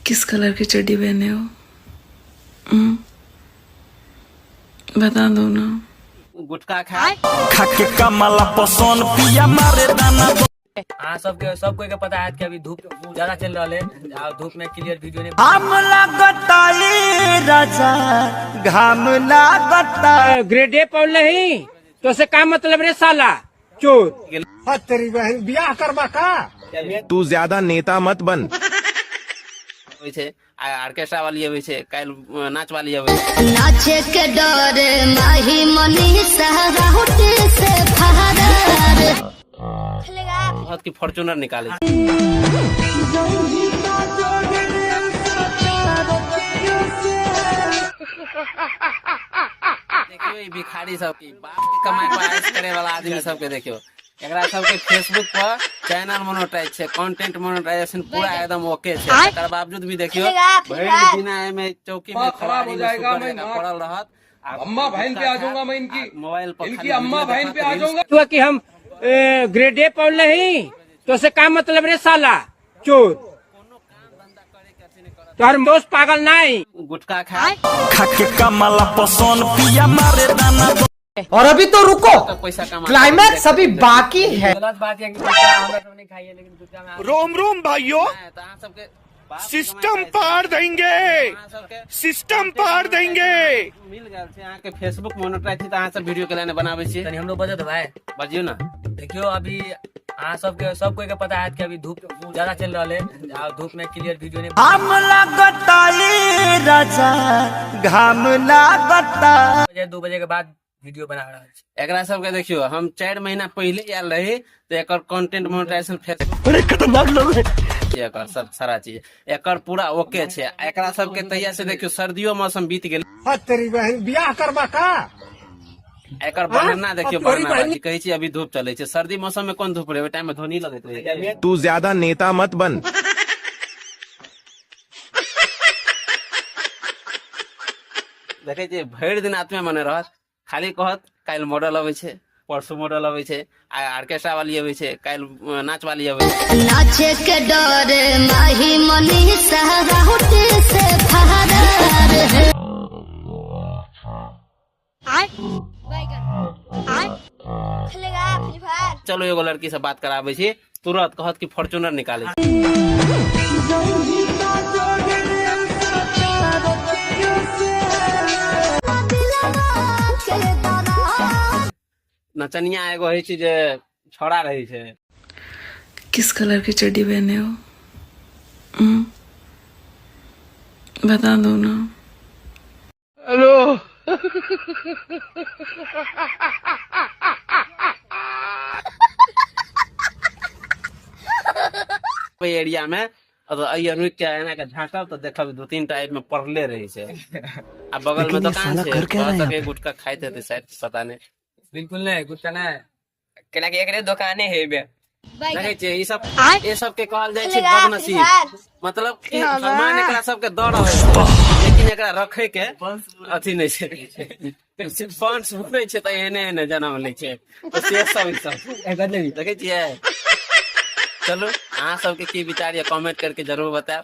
किस कलर की चड्डी पहने हो? हम्म, बता दो ना। गुटखा खाए। खाके कमला पसंद पिया मारे दाना। अहाँ सबके सब कोई के पता है कि अभी धूप ज्यादा चल रहा है और धूप में क्लियर वीडियो नहीं। घाम लागता ए राजा, घाम लागता। ग्रेड ए पौल नहीं तो से का मतलब रे साला चोर। तेरी बहन, बियाह करबा का? तू ज्यादा नेता मत बन। अबै छै आ ऑर्केस्ट्रा वाली अबै छै, काल्हि नाच वाली अबै छै। नाचे के डरे माही मनीषा राउत से फरार। बहुत की फॉर्च्यूनर निकालै छै। देखियौ ई भिखारी सबके, बाप के कमाई पर ऐश करे वाला आदमी सबके देखियौ। एकरा सबके फेसबुक पर चैनल मोनेटाइज छै, कंटेंट मोनेटाइजेशन पूरा एकदम ओके छै, तकर बावजूद भी देखियौ भरि दिना एहिमे चौकी में खराब हो खरारी में जाएगा, सुगर मैं जकाँ नाक- पड़ल रहत आ अम्मा बहन पे आ जाऊंगा मैं इनकी। मोबाइल पर इनकी खाली अम्मा वीडियो बहन पे देखत, आ रील्स जाऊंगा। हुआ कि हम ग्रेड ए पौल नहीं तो से का मतलब रे साला चोर। तोहर दोस्त पागल नहीं। गुटखा खाए। खाके कमला पसंद पिया मारे दाना। और अभी तो रुको, तक पैसा कमा क्लाइमैक्स अभी बाकी है। गलत बात है कि गुटखा हमरा सब नहीं खाइए, लेकिन गुटखा में रोम रोम भाइयों, तऽ अहाँ सबके बाप के सिस्टम कमाई पार देंगे। अहाँ सबके सिस्टम पार देंगे। मिल गेल छै अहाँके फेसबुक मोनेटाइज छै तऽ अहाँ सब वीडियो के लाइन बनाबै छियै। तनी हमरो बजत भाई। बजियौ ने। देखियो, अभी अहाँ सबके सब कोई के पता है कि अभी धूप ज्यादा चल रहा है और धूप में क्लियर वीडियो नहीं। घाम लागता ए राजा, घाम लागता। बजे 2 बजे के बाद वीडियो बना रहा है। एकरा सबके देखियो, हम 4 महीना पहिले आयल रही तऽ एकर कंटेंट मोनेटाइजेशन फेसबुक बड़े खतरनाक लोग हैं। एकर सब सारा चीज एकर पूरा ओके छै। एकरा सबके तहिया से देखियो सर्दियो मौसम बीत गेल। तेरी बहन, बियाह करबा का? एकर बहाना देखियो, बहाना बाजी। कहै छी अभी धूप चलै छै। सर्दी मौसम में कोन धूप रहै? ओहि टाइम में धोनी लगैत रहै। तू ज्यादा नेता मत बन। देखै छियै, भरि दिन आत्मे मने रहत, खाली कहत काल्हि मॉडल अबै छै, परसू मॉडल अबै छै, आ ऑर्केस्ट्रा वाली अबै छै, काल्हि नाच वाली अबै छै। नाचे के डरे माही मनीषा राउत से फरार। चलो, एगो लड़की से बात कराबै छी, तुरंत कहत कि फॉर्च्यूनर निकालै छै। नचनिया एगो होइ छै जे छौड़ा रहै छै। किस कलर की चड्डी पहने हो? हम्म, बता दो ना। हेलो। ओहि एरिया में एहि रुकि के एना के झाँकब तऽ देखब दू तीन टा एहिमे पड़ले रहै छै आ बगल में लेकिन ये दोकान साला छै। कर क्या रहा है भऽ यहाँ सकै पे? गुटखा खाइत हेतै शायद, पता नहि। बिल्कुल नहीं, गुटखा नहीं, कैला एकरे दुकाने हेबे। देखै छियै, ई सब ई सब के कहल जाइ छै बदनसीब। मतलब कि भगवान एकरा सबके दऽ रहल छै, लेकिन एकरा रखे के अथी नहि छै। वंश बनै छै तऽ एहने एहने जनम लै छै। तऽ से सब ई सब देखै छियै। चलू, अहाँ सबके की विचार यऽ, कमेंट करके जरूर बतायब।